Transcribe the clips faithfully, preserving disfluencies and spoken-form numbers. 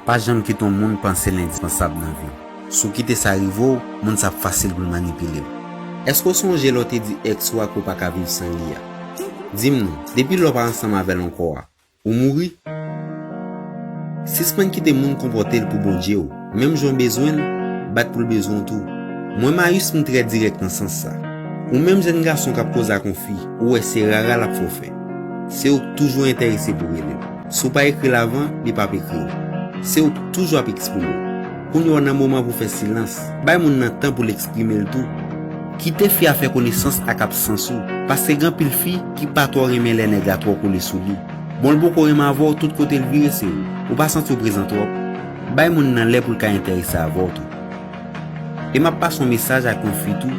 Pa janm kite yon moun panse l endispansab nan vi w. Si w kite sa rive w, moun sa ap fasil pou l manipile w. Èske w sonje lè w te di èks ou a ke w pa ka viv san li a? Di m non, depi lè w pa ansanm avè l ankò a, ou mouri? Sispann kite moun konpòte l pou Bondye w. Menm jan w bezwen l, bat pou l bezwen w tou. Mwen Mayis, m trè dirèk nan sans sa. Ou menm jèn gason k ap koze ak yon fi, ou wè se rara l ap fè w fè. Se ou k toujou enterese pou rele l. Si w pa ekri l avan, li p ap ekri w. Se ou k toujou ap eksprime w. Kounye a w nan moman pou fè silans. Bay moun nan tan pou l eksprime l tou. Kite fi a fè konesans ak absans ou, paske gen anpil fi ki pa twò renmen lè nèg la twò kole sou li. Bon, l poko renmen avè w, tout kote l vire se ou. Ou pa santi w prezan twòp? Bay moun nan lè pou l ka enterese avè w tou. E m ap pase yon mesaj ak yon fi tou,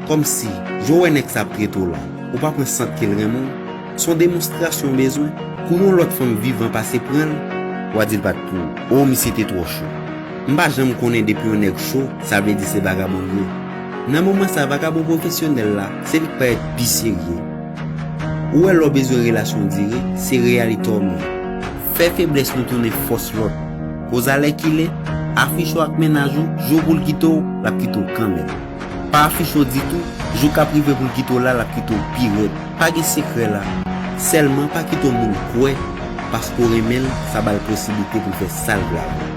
kòmsi, jan w wè nèg sa ap trete w la, ou pa pran sant ke l renmen w, se yon demonstrasyon w bezwen. Kou yon lòt fanm vivan pase pran l, w a di l pa t pou ou. O, misye te twò cho. M pa janm konnen depi yon nèg cho, sa vle di se vagabon l ye. Nan moman sa, vagabon pwofesyonèl la, se li k parèt pi serye. Ou wè lè w bezwen relasyon dire, se reyalite w menm. Fè feblès nou tounen fòs lòt. Koz alèkile, afiche w ak mennaj ou, jou pou l kite w, l ap kite w kanmenm. Pa afiche w ditou, jou k ap rive pou l kite w la, l ap kite w pi rèd. Pa gen sekrè la. Sèlman pa kite yon moun kwè, paske w renmen l, sa ba l posiblite pou l fè sa l vle avè w.